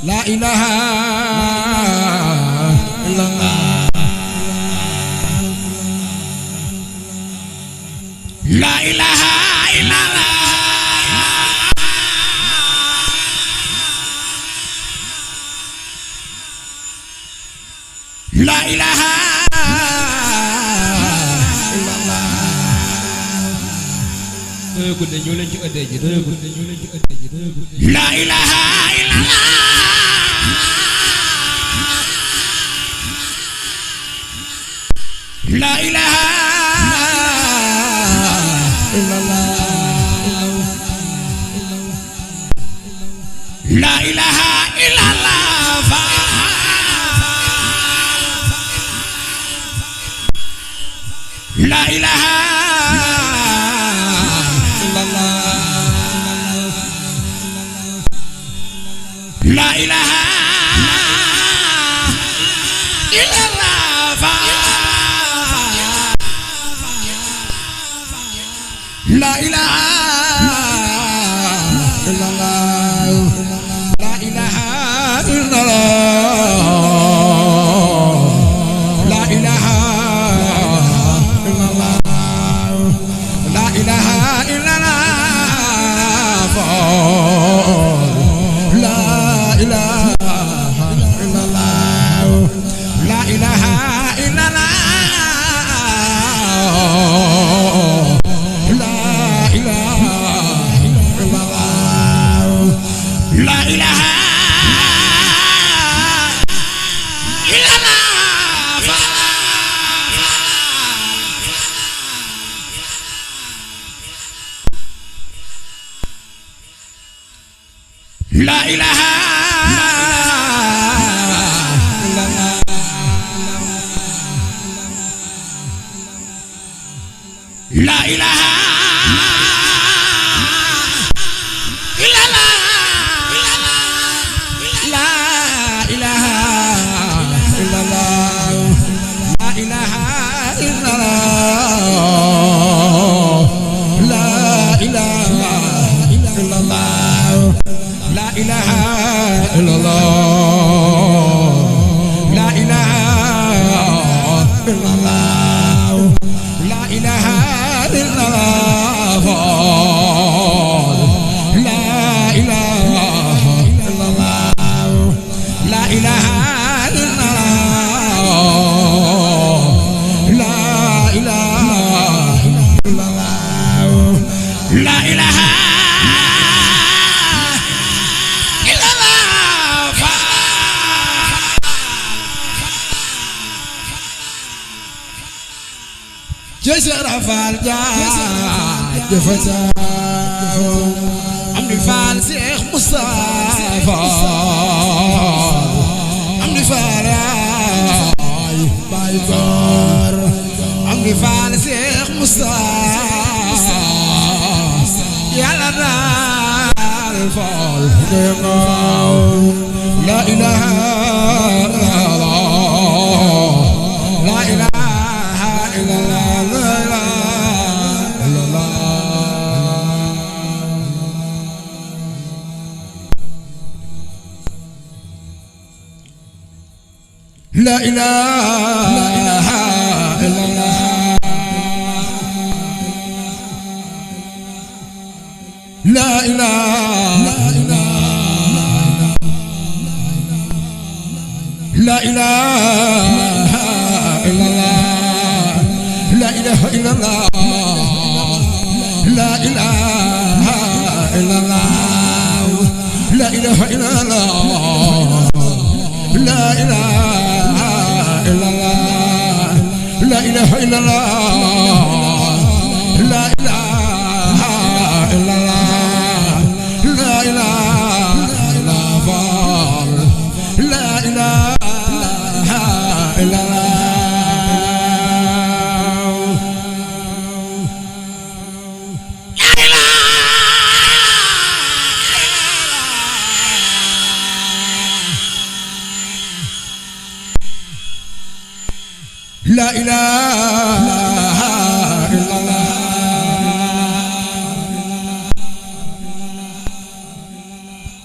La ilaha illallah. La ilaha illallah. La ilaha illallah. Gudde ñoo leen ci ëddee ji gudde ñoo leen ci ëddee ji La ilaha illallah. La ilaha illallah. La ilaha illallah. La ilaha La ilaha illallah. La ilaha illallah. La ilaha illallah. La ilaha illallah. La ilaha illallah. La ilaha La ilaha illallah. La ilaha illallah. La ilaha illallah. La ilaha illallah. La ilaha illallah. La ilaha illallah. La ilaha illallah. La ilaha illallah. La ilaha illallah. La ilaha illallah. La ilaha Jëse Rafal jaajëfata Amdi Fall Cheikh Moustapha Amdi Fall ay Baay Góor Amdi Fall Cheikh Moustapha Yàlla daal Fall La ilaha illallah. La ilaha illallah. La ilaha illallah. La ilaha La ilaha illallah. La ilaha illallah. La ilaha illallah. La ilaha illallah. La ilaha illallah. La ilaha illallah. La ilaha illallah. La ilaha illallah. La ilaha illallah. La ilaha illallah.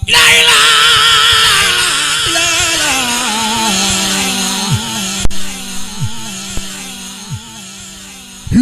La ilaha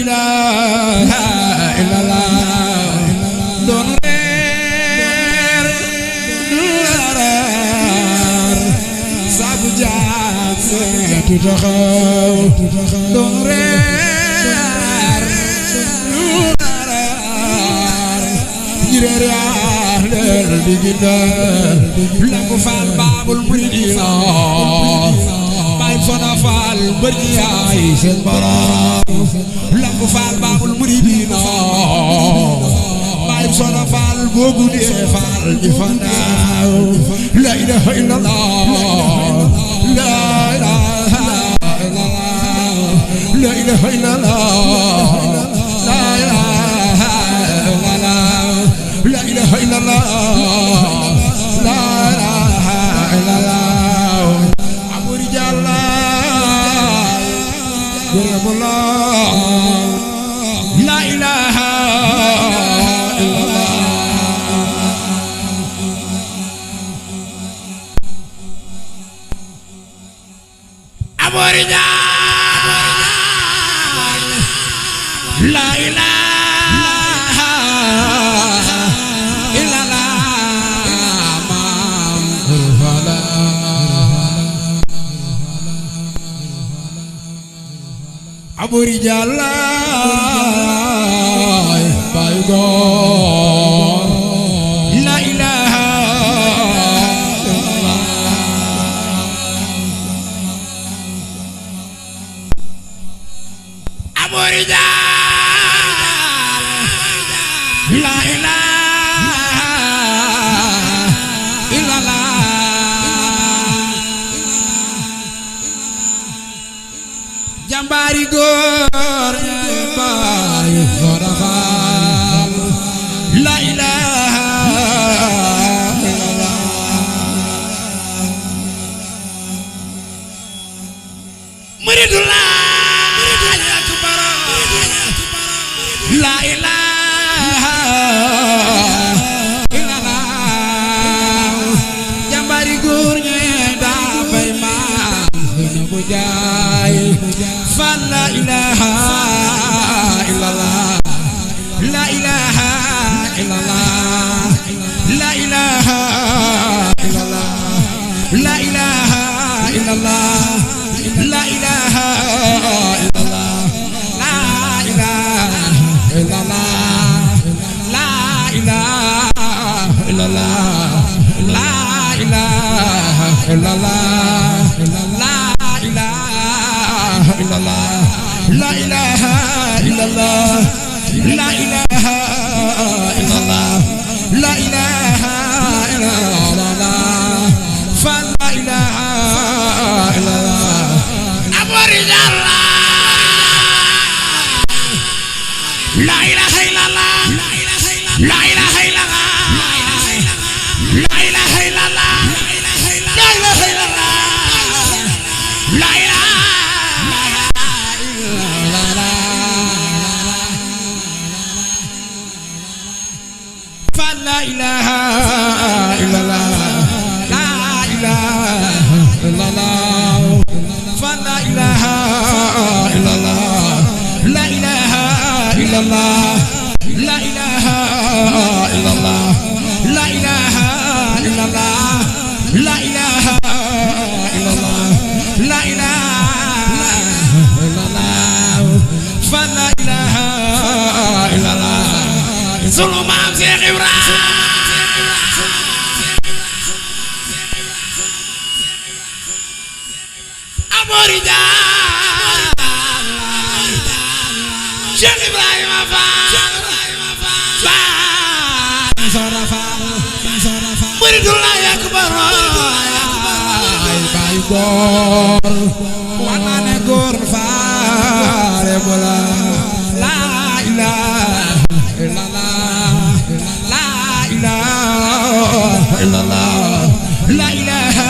ilaha illallah doon reer sabu jaam tu taxaw doon reer jireer yaa leer digina lamp faal baabul muridina bay fana faal bërgi yaay seen borom lamp faal baabul muridina bay fana faal boobu dee faal di fanaaw la ilaha illallah la ilaha illallah la ilaha illallah la ilaha illallah la ilaha illallah la ilaha illallah abu rijalla la ilaha illallah abu rijalla la ilaha illallah maam fala abu rijalla bay góor la ilaha illallah abu rijalla la ilaha illallah jàmbaari góor baay Farafaal la ilaha illallah muridullah akbar la ilaha illallah jàmbaari góor ñe daa bay maam bu jaay fa la ilaha illallah la ilaha illallah la ilaha illallah la ilaha illallah la ilaha illallah la ilaha illallah la ilaha illallah la ilaha illallah la ilaha illallah la ilaha illallah la ilaha illallah la ilaha illallah fa la ilaha illallah abu rijalla la ilaha illallah la ilaha illallah la ilaha illallah la ilaha illallah la ilaha la ilaha illallah la ilaha illallah fa la ilaha illallah la ilaha illallah la ilaha illallah la ilaha illallah la ilaha illallah la ilaha illallah fa la ilaha illallah sunu maam Cheikh Ibrahima abu rijalla Cheikh Ibrahima Fall muridullah akbar bay góor wanane góor faare bola la ilaha illallah la ilaha illallah la ilaha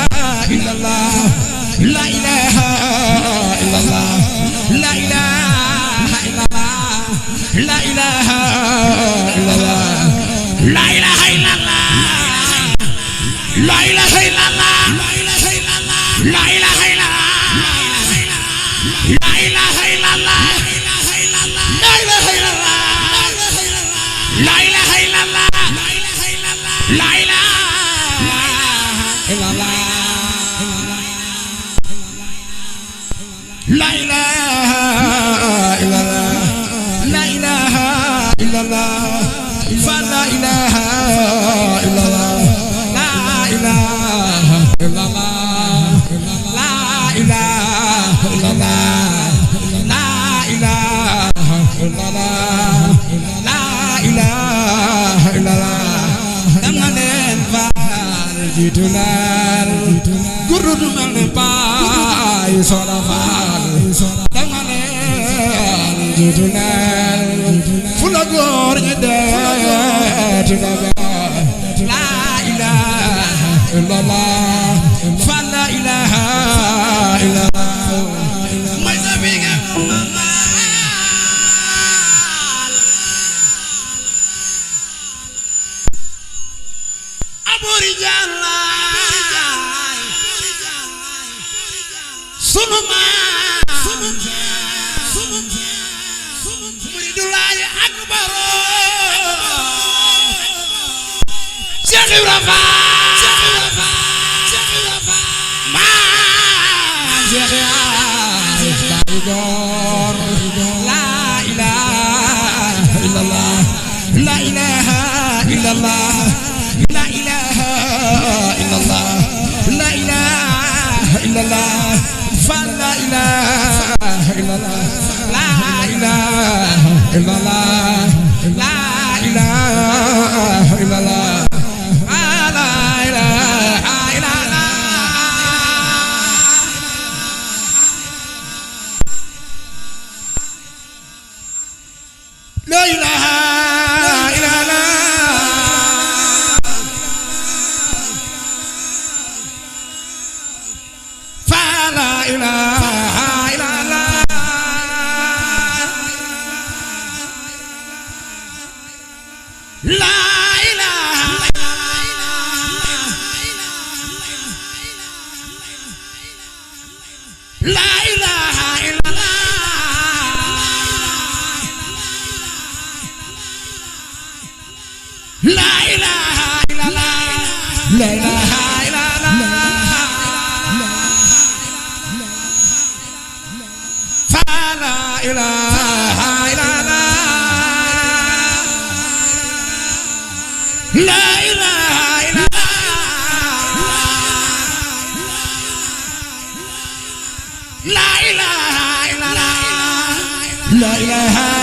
illallah la ilaha illallah la ilaha illallah la ilaha illallah la ilaha illallah la ilaha illallah la ilaha illallah la ilaha illallah jiitu laal gurdu du mel ne paay soda faal danga leen jiitu laal fu la góor ñi deeti nga la ilaha illallah fa la ilaha illallah may sa biga aburi jalla sunu muridullah akbar Cheikh Ibrahima Gor la ilaha illallah la ilaha illallah la ilaha illallah la ilaha illallah fa la ilaha illallah la ilaha illallah la ilaha illallah la ilaha illallah fa la ilaha illallah la ilaha la ilaha illallah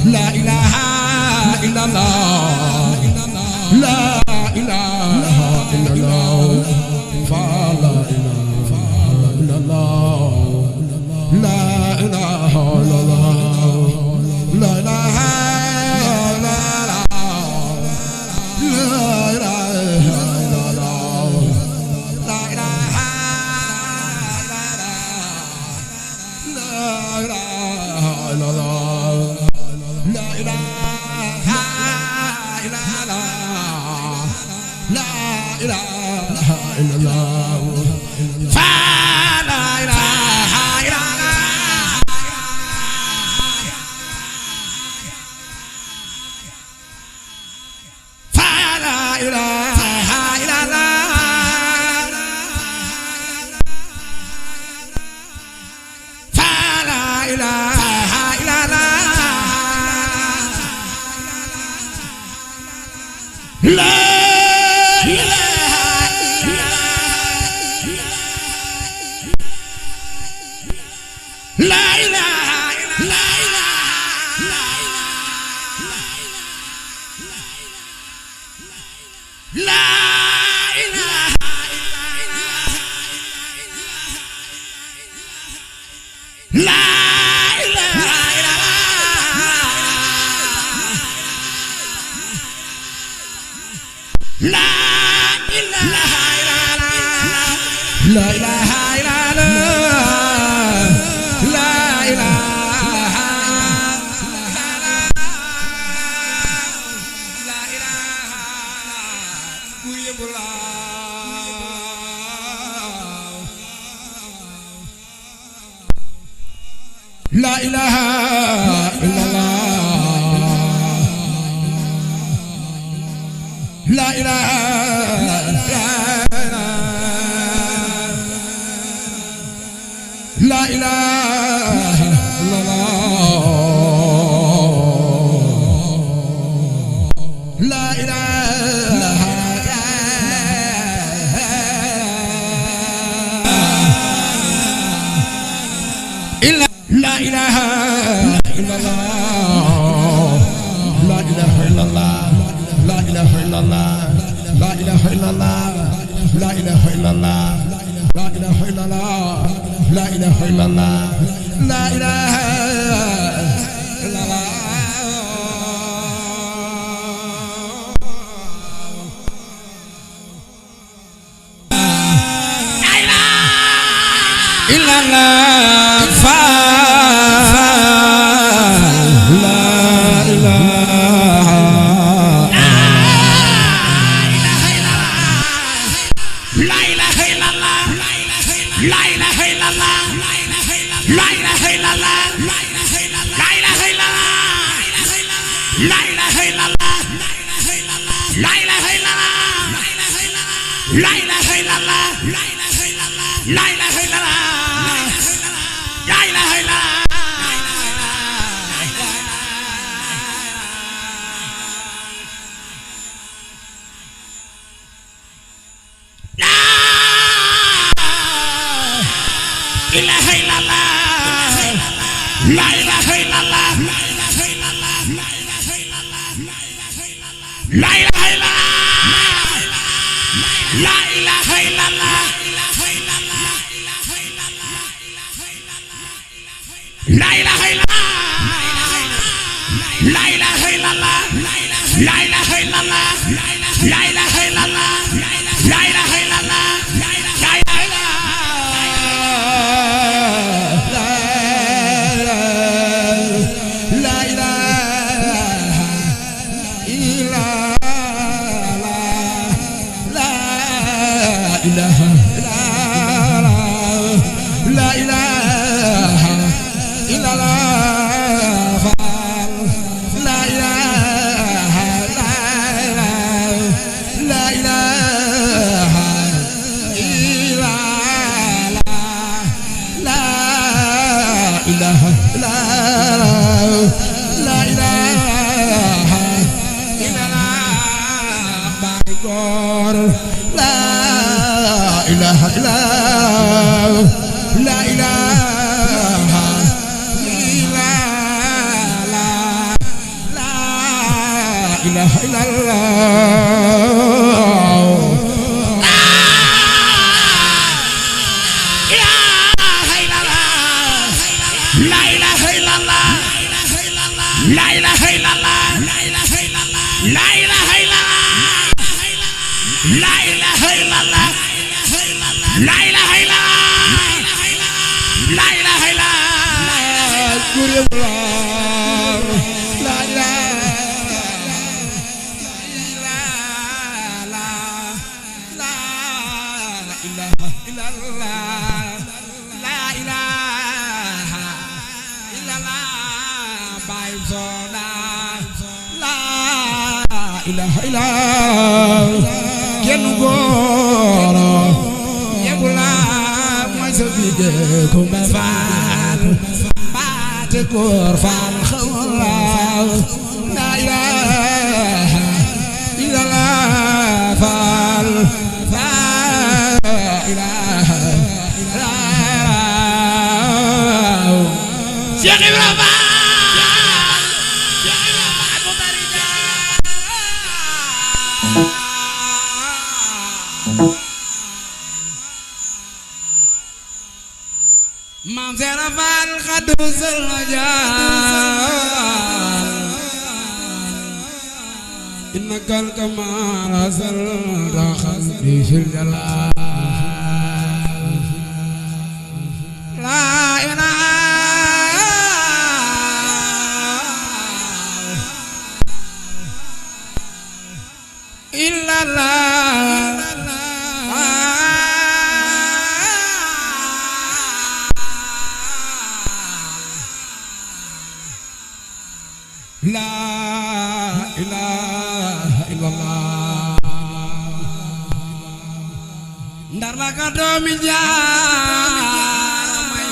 la ilaha illallah la ilaha illallah fa la ilaha illallah la ilaha illallah la ilaha illallah la ilaha illallah la ilaha ilaha illallah la La ilaha illallah La ilaha La ilaha illallah La ilaha La ilaha illallah La ilaha illallah La ilaha illallah La ilaha illallah La ilaha illallah La ilaha illallah La ilaha illallah La ilaha illallah góor faal xawlaaw la ilaha illallah faal la ilaha illallah Cheikh Ibrahima Maam Seera Faal xadu sal jaal innakal kamal asal daxal di sil jalaal la ilaha illallah la ilaha illallah ndar la ka doomi jaaramay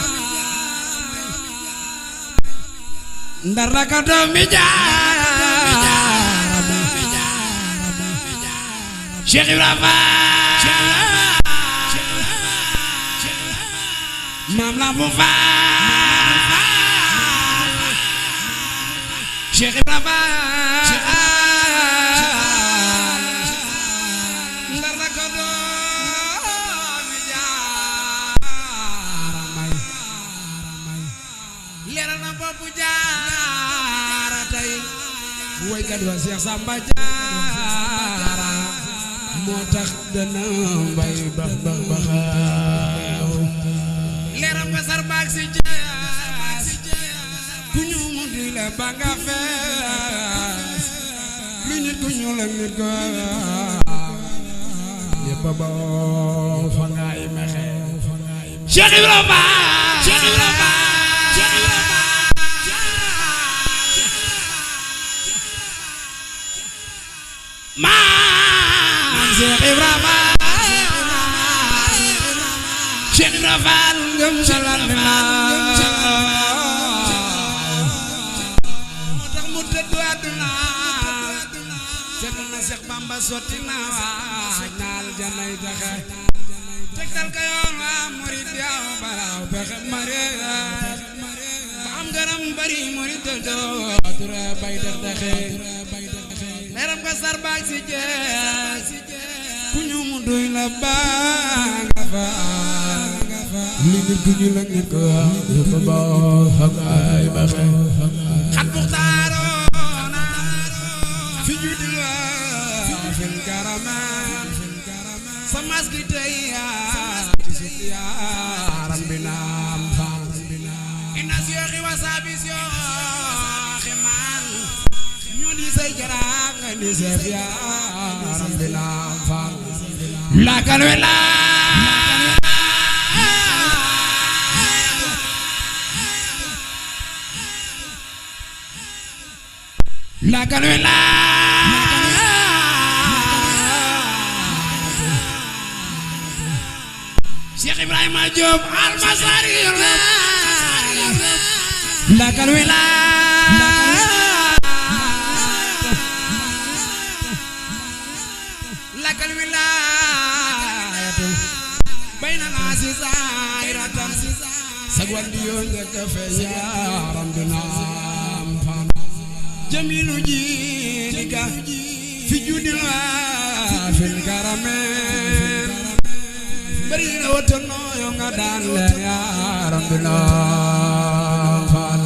ndar la ka doomi jaaramay Cheikh Ibrahima maam la bu Cheikh Ibrahima ndar la ko doomi jaaramay leeral na boppu jaara tey woykat wa Cheikh Samba Jaara moo tax dana mbay bax bax baxaaw leeral ko sar baag si ku ñu mu di la ba nga fees lu nit ku ñu la nit ko ñépp ba fa ngay mexe Cheikh Ibrahima Cheikh Ibrahima Cheikh Ibrahima maam Cheikh Ibrahima Cheikh Ibrahima ngëm salaan Seex Bamba sotti na waaj naal janay taxe tegtal ka yoon waa murid yaw baraw pexe mare ba am garam bari murid doo tura bay def taxe leeram ka sar baag si jeex ku ñu mu duy la baa nga fa li nit ku ñu la nit ko yëpp ba xam ay baxe xat muxtaaro fi ju di la fil karaman sama skitay ya rabbina fal inas yo xiwa sabis yo ximan ñu di say jarang di sef ya rabbina fal la kalwela la kalwela Cheikh Ibrahima Diop almasari lakal wila lakal wila bayna nasi zairatan sagwan diyo ngaka fe ya rabbina jamilu jidika fi judila fil karamen bari na watono yo nga daan le ya rabbina fal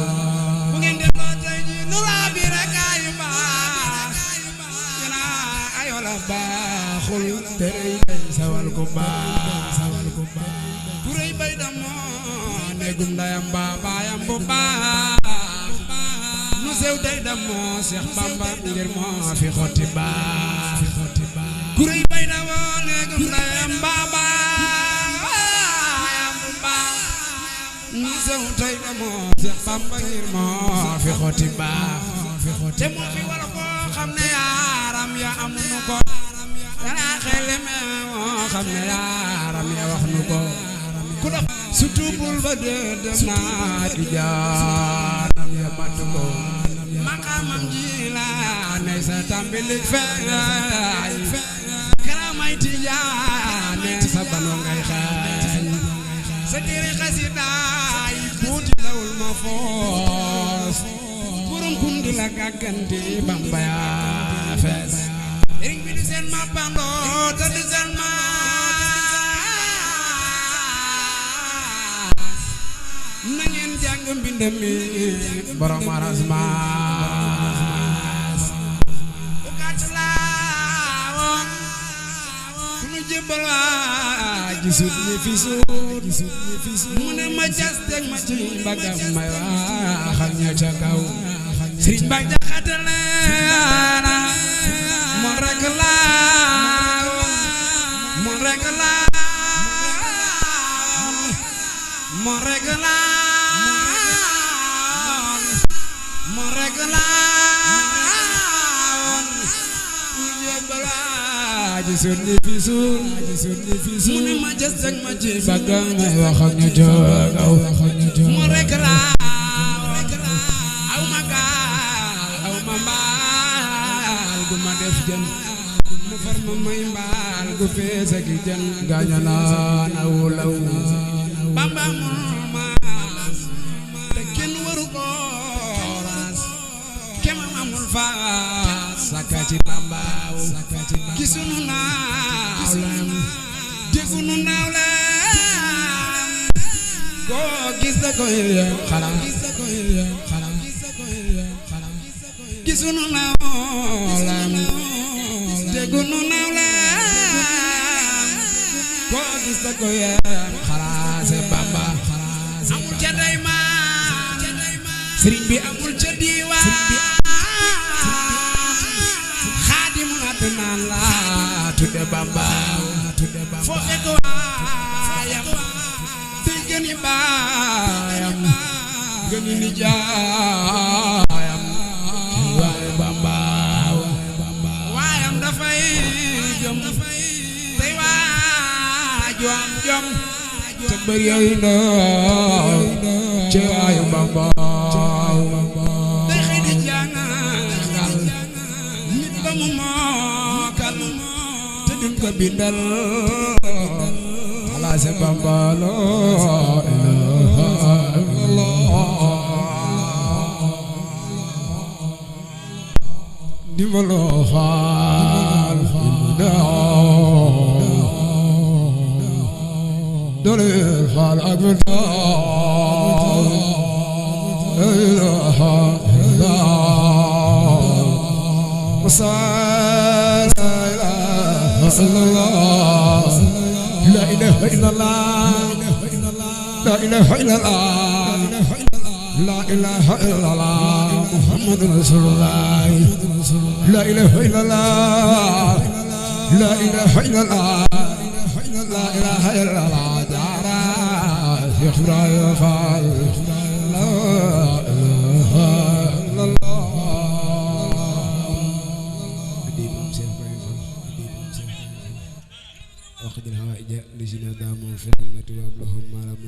bu ngeen de lo tay ji nu la bi rek ay ba yana ayola baaxul tere sawal ko baax kuray bay damo negum ndayam baayam bu baax nu sew day damo Cheikh Bamba ngir moo fi xotti baax kuray bay damo negum ndayam nu sew tay damo Cheikh Bamba ngir moo fi xotti baax te moo fi wala ko xam ne yaaram ya amuñu ko dana xele me moo xam ne yaaram ya wax nu ko ku dox su tuubul ba dee dem naa di jaanam maamam Jilaane sa tambilik feeñ karamay Tijaane sa banoo ngay xeeñ sa kiri xasidaay buuti lawul ma foos burum kundi la gàgganti Bamba yaa fees ring bi di seen ma bandoo te di seen ma na ngeen jàng mbind mi borom arasmaas bu gàtt laa woon ku nu jébbal waa gisut ñi fi suut mu ne ma jas teg ma ci mbagam may waxal ña ca kaw Sëriñ Ba Jaxate leena moom rek laa moom rek laa moom rek laa moom rek laa ñu jébbal ji sunni fi suun mu ne ma jas teg ma ci bagam may wax ak ñu jógaw moom rek laa aw ma gaal aw ma mbaal gu ma def jën mu far ma may mbaal gu fees ak jën gaaña naan aw law Bamba mul maas te kenn waru ko raas kema amul faas saka ci Bambaaw gisunu naawlem dégunu naawlem koo gis da koy xaram gisunu naawlem dégunu naawlem koo gis da koy xalaase Bamba amul ca daymaan sëriñ bi amul ca diiwaan xaadimu adnaan la tudde Bamba foo fekk waayam tey gëni baayam gëni nijaayam waaye Bamba waayam dafay jom tey waaju am jom te bëri ay ndaw ci waayu Bamba day xëy di jàngal nit ba mu mookal te duñ ko bindal xalaase Bamba la ilaha illallah di ma loo xaal dole xaal ak mu taw la ilaha illallah la ilaha illallah la ilaha illallah la ilaha illallah muhammadur rasulullah la ilaha illallah la ilaha illallah la ilaha illallah dara ikhra fal la ilaha illallah di mam Cheikh Ibrahim وقد الهوائج لجنا داموا في المتواب لهم ما لم